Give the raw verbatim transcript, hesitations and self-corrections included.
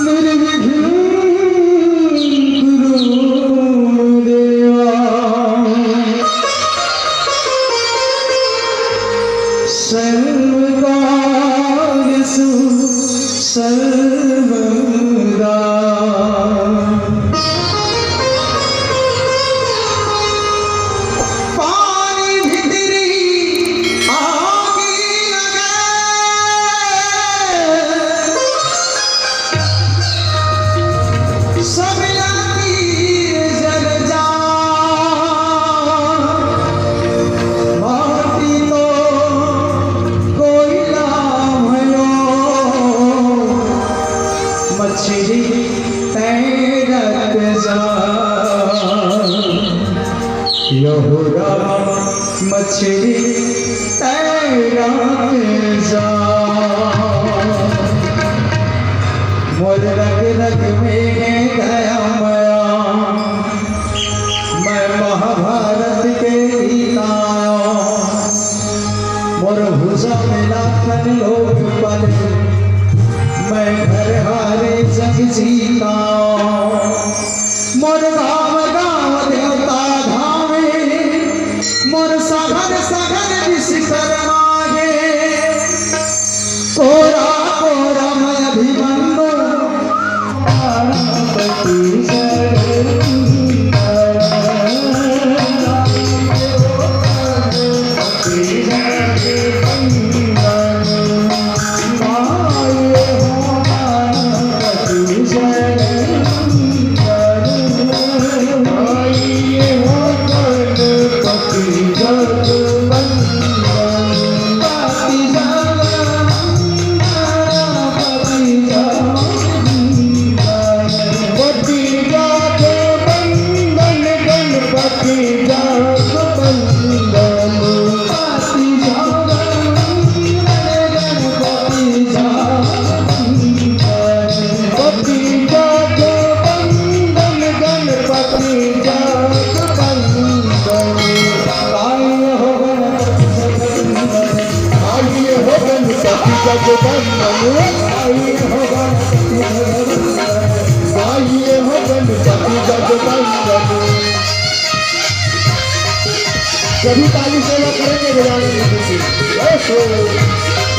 निर्विघ्नं कुरु देवा सर्वकार्येषु सर्वदा। पानी भीतरी आगी लगे, सब लाठी जल जा। माटी तो कोयला भयो, मछली तैरत जा। यहो राम मछली तैरत जा। मोर रग रग में दया मया, मैं महाभारत के गीत आयो। मोर भुजा में लाखन लोग पले, मैं घर हारे जग जीता। मोर गाँव गाँव देवता धामे, मोर सगर सगर विश्वकर्मा गे। कोरा कोरा मैं अभिमन्यु। सभी ताली सेवा करेंगे, बजाने में खुशी। जय हो।